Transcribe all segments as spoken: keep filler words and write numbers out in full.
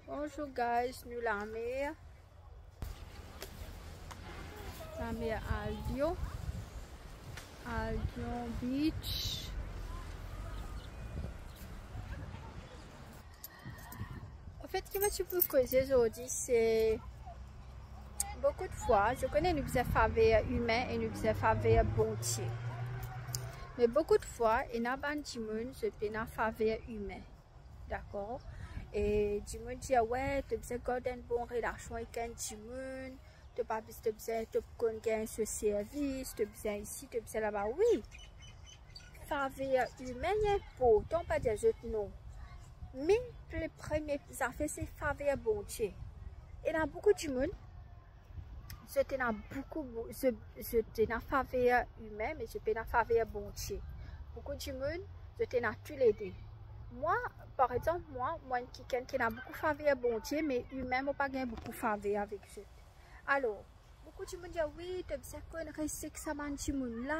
Bonjour guys, nou lamer. Lamer Albion. Albion Beach. Anfet, ki mo ti pou koze zordi, se boukou de fwa, zot kone nou bizin faver imin e nou bizin faver Bondie. Me boukou de fwa, ena bann dimoun, zot pena faver imin. Dakor? E dimoun dir, we, to bizin gard enn bon relasion ek enn dimoun, to pa biz-, to bizin, to pou konn gagn so servis, to bizin isi, to bizin laba. Wi, faver imin li inportan, pa dir zot non. Me le premie zafer, se faver Bondie. Ena boukou dimoun, zot ena boukou, bou-, zot, zot ena faver imin, me zot pena faver Bondie. Boukou dimoun, zot ena toulede. Mwa, par exanp, mwa, mwa enn kikenn ki ena boukou faver Bondie, me imin, mo pa gagn boukou faver avek zot. Alor, boukou dimoun dir, wi, to bizin konn respekte sa bann dimoun la,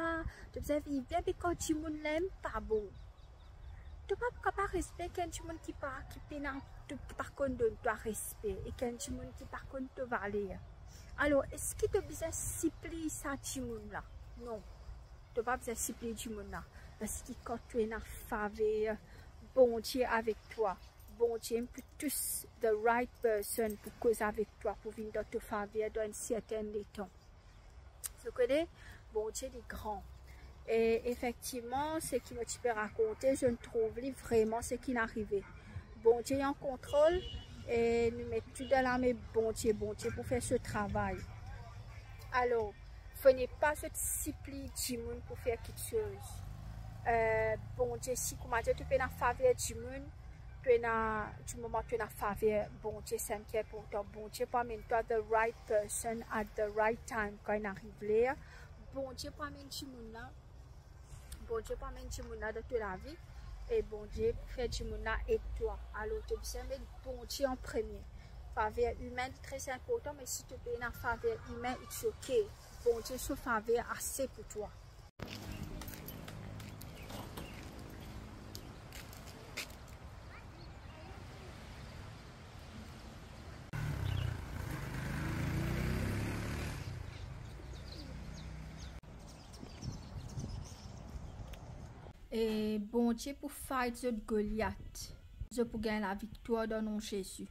to bizin viv bien, me kan dimoun la mem pa bon, to pa pou kapav respekte enn dimoun ki pa, ki pena, to, ki pa konn donn twa respe, ek enn dimoun ki pa konn to valer. Alor, eski to bizin sipliy sa dimoun la? Non, to pa bizin sipliy dimoun la, parski kan to ena faver Bondie avek twa, Bondie pou tous the right person pou koz avek twa, pou vinn dan to faver dan enn sertenn letan. Zot kone, Bondie li gran. E efektivman, seki mo ti pe rakonte, zot trouv li vreman seki inn arive. Bondie an kontrol e nou met tou dan lame Bondie, Bondie pou fer so travay. Alor, fode pa zot sipliy dimoun pou fer kiksoz. Eh, Bondie, si kouma dir to pena faver dimoun, to ena, dimoman to ena faver Bondie, seki inportan. Bondie pou amenn twa the right person at the right time, kan inn ariv ler. Bondie pou amenn dimoun la, Bondie pou amenn dimoun la dan to lavi, e Bondie pou fer dimoun la ed twa. Alor, to bizin met Bondie an premie. Faver imin li tre inportan, me si to pena faver imin, it's okay. Bondie so faver ase pou twa. E Bondie pou fight zot Goliat. Zot pou gagn laviktwar dan nom Zezi.